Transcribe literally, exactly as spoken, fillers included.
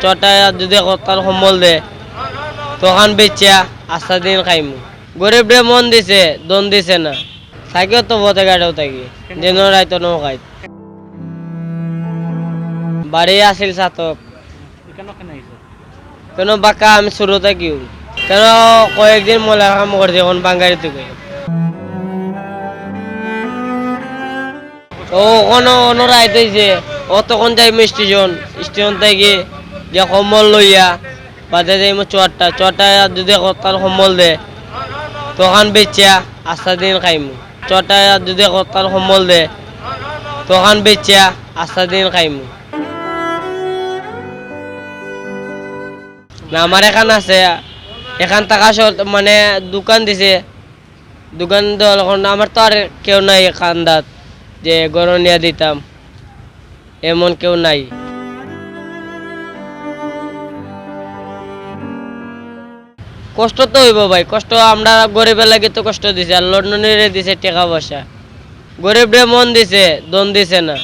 ছটা যদি কর্তার সম্বল দে, তখন বেচিয়া আস্তা দিন খাইমু। গরিবরে মন দিছে, ধন দিছে না। থাকিও তো পথে ঘাটেও থাকি, দিনও রাইতও নৌকাইত। বাড়ি আছিল ছাতক। কেন বাক্কা আমি শুরু থাকিও। কেন কয়েকদিন ময়লার কাম করছি, এখন বাঙ্গারি থেকে। ও ওখানো অনো রাইত অইছে, অতক্ষণ যাইমু স্টেশন, স্টেশন থাকি গিয়া কম্বল লইয়া বাদে যাইমু চুয়াট্টা, চুয়াট্টা যদি কর্তার কম্বল দে, তখন বেচিয়া আস্তা দিন খাইমু। চুয়াট্টা যদি কর্তার কম্বল দে, তখন বেচিয়া আস্তা দিন খাইমু। না, আমার এখান আছে, এখান থাকা সত-, মানে দোকান দিছে, দোকান দেওয়ার কারণে আমার তো আর কেউ নাই কান্দাত যে গরু নিয়া দিতাম, এমন কেউ নাই। কষ্ট তো অইবো ভাই, কষ্ট আমরা গরিবর লাগি তো কষ্ট দিছে, আর লন্ডনিরে দিছে টেকা পয়সা। গরিবরে মন দিছে, ধন দিছে না।